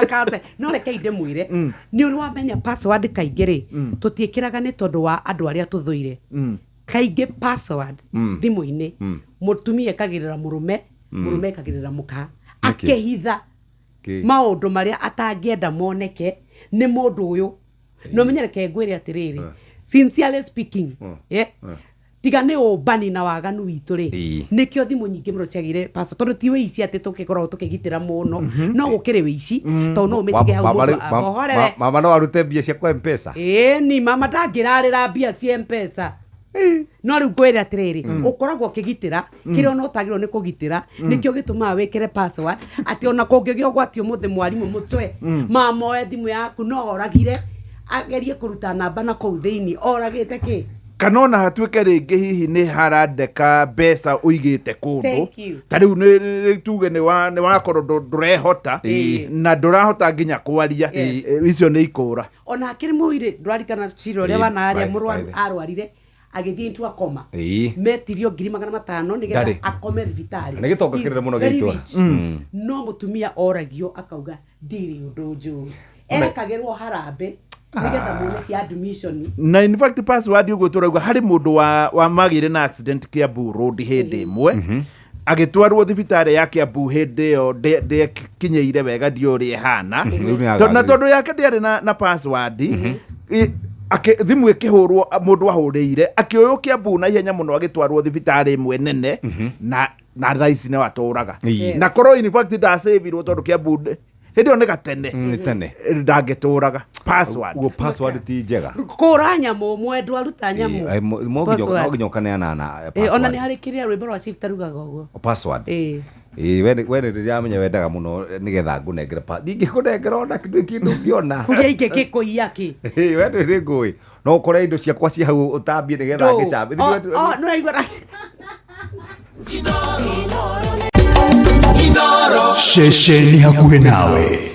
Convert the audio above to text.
Akate, no reke ndĩmwĩre, nĩ ũrĩ wamenya password kaingĩ rĩ, tũtiĩkĩraga nĩ tondũ wa andũ arĩa tũthũire. Kaingĩ password thimũ-inĩ, mũtumia ekagĩrĩra mũrũme, mũrũme ekagĩrĩra mũka, Nĩkĩ? akĩhitha Kĩ? maũndũ marĩa atangĩenda moneke nĩ mũndũ ũyũ. Na ũmenye, reke ngwĩre atĩrĩrĩ, sincerely speaking, yeah, tiga nĩ ũmbani na waganu witũ rĩ, nĩkĩo thimũ nyingĩ mũno ciagĩire password, tondũ ti wĩici atĩ tũkĩkoragwo tũkĩgitĩra mũno, no gũkĩrĩ wĩici, tondũ no ũmĩtige hau Mama mũndũ mama ahohorere. Mama no arute mbia cia kwa Mpesa. Ĩni, mama ndangĩrarĩra mbia cia Mpesa. No rĩu ngwĩre atĩrĩrĩ, ũkoragwo ũkĩgitĩra kĩrĩa ona ũtagĩrĩirwo nĩ kũgitĩra. Nĩkĩo gĩtũmaga wĩkĩre password, atĩ ona kũngĩgĩa ũgwati ũmũthĩ, mwarimũ mũtwe mamoe thimũ yaku, no oragire agerie kũruta namba na kũu thĩinĩ oragĩte kĩ. Kana ona hatuĩke rĩngĩ hihi nĩ harandeka mbeca ũigĩte kũndũ. Thank you. Ta rĩu nĩ tuge nĩ wakorwo ndũrehota na ndũrahota nginya kwaria. Icio nĩ ikũra. Ona akĩrĩ mũirĩ, ndũrarikana cira ũrĩa wanarĩa mũrwaru arwarire agĩthiĩ into a coma? Metirio 500,000 nĩgetha Ndarĩ. akome thibitarĩ. Na nĩ gĩtonga He's kĩnene mũno very gĩa itũũra. rich. No mũtumia oragio akauga ndirĩ ũndũ njũĩ, ekagĩrwo harambĩ nĩgetha muone cia admission. Na in fact password ũguo tũrauga, harĩ mũndũ wa magĩire na accident Kiambu Road hĩndĩ ĩmwe, agĩtwarwo thibitarĩ ya Kiambu hĩndĩ ĩyo ndĩekinyĩire wega, ndiũ ũrĩa ĩhana. Rĩu nĩ Na agagĩrĩire. tondũ yake ndĩarĩ na password, thimũ ĩkĩhũrwo, mũndũ ahũrĩire akĩoywo Kiambu na ihenya mũno, agĩtwarwo thibitarĩ ĩmwe nene, na thaa ici nĩ watũraga. Na korwo in fact ndacavirwo, tondũ Kiambu hĩndĩ ĩyo nĩ gatene. Nĩ tene. Ndangĩtũraga. Password. Ũguo password ti njega. Kũra nyamũ, mwendwa aruta nyamũ. No nginya Password. no nginya ũkaneana na Ona nĩ password. harĩ kĩrĩa rwĩmbo rwa Shift rugaga ũguo. Password. We nĩ rĩrĩa amenya wendaga mũno nĩgetha ngũnengere ndingĩkũnengera ona kĩndũ kĩndũ ũngĩona. Kũrĩa ingĩ kĩkũiya kĩ. We nĩ ngũĩ no ũkore indo ciakwa ci hau ũtambie nĩgetha ngĩcambie. No aigua Ceceni hakuhĩ nawe.